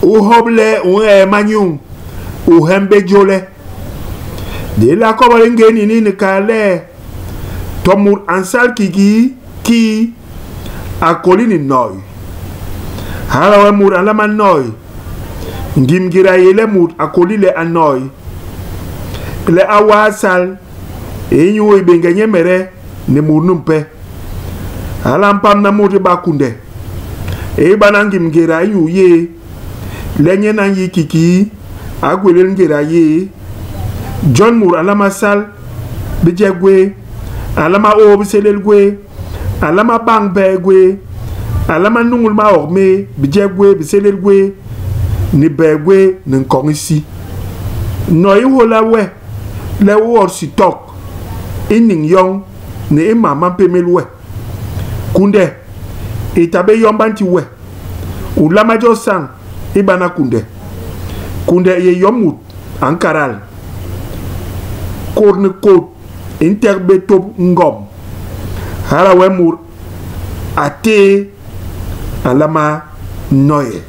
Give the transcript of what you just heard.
U hop le u ñee manyuñ, u hem bé jô le. Di nla kobol i ngén ini ni kal le, to mut a nsal kikii kii, a kôli ni noi. Hala wee mut a nlama noi. Ngim ngéda i yé le mut a kôli le a noi, le a waa sal inyu i béñge nyemede ni mut numpe. Hala a mpamna mut i ba kunde, i bana ngim ngéda inyu yéé, le nyen a nyi kikii a gwélél ngéda yéé. Jon mut a nlama sal bijek gwéé, a nlama ôô bisélél gwéé, a nlama bañ bee gwéé, a nlama nuñul maok méé, bijek gwéé, bisélél gwéé ni bee gwéé ni nkoñ isi. Noi i nhôla we le u ôt sitok i niñ yoñ ni i mam ma mpémél we. Kunde i ta bé yom ba nti we. U nlama jo sañ i bana kunde. Kunde i yé yom mut a nkadal. Kôt ni kôt i ntek bé tôp ngom. Hala wee mut a téé a nlama noye.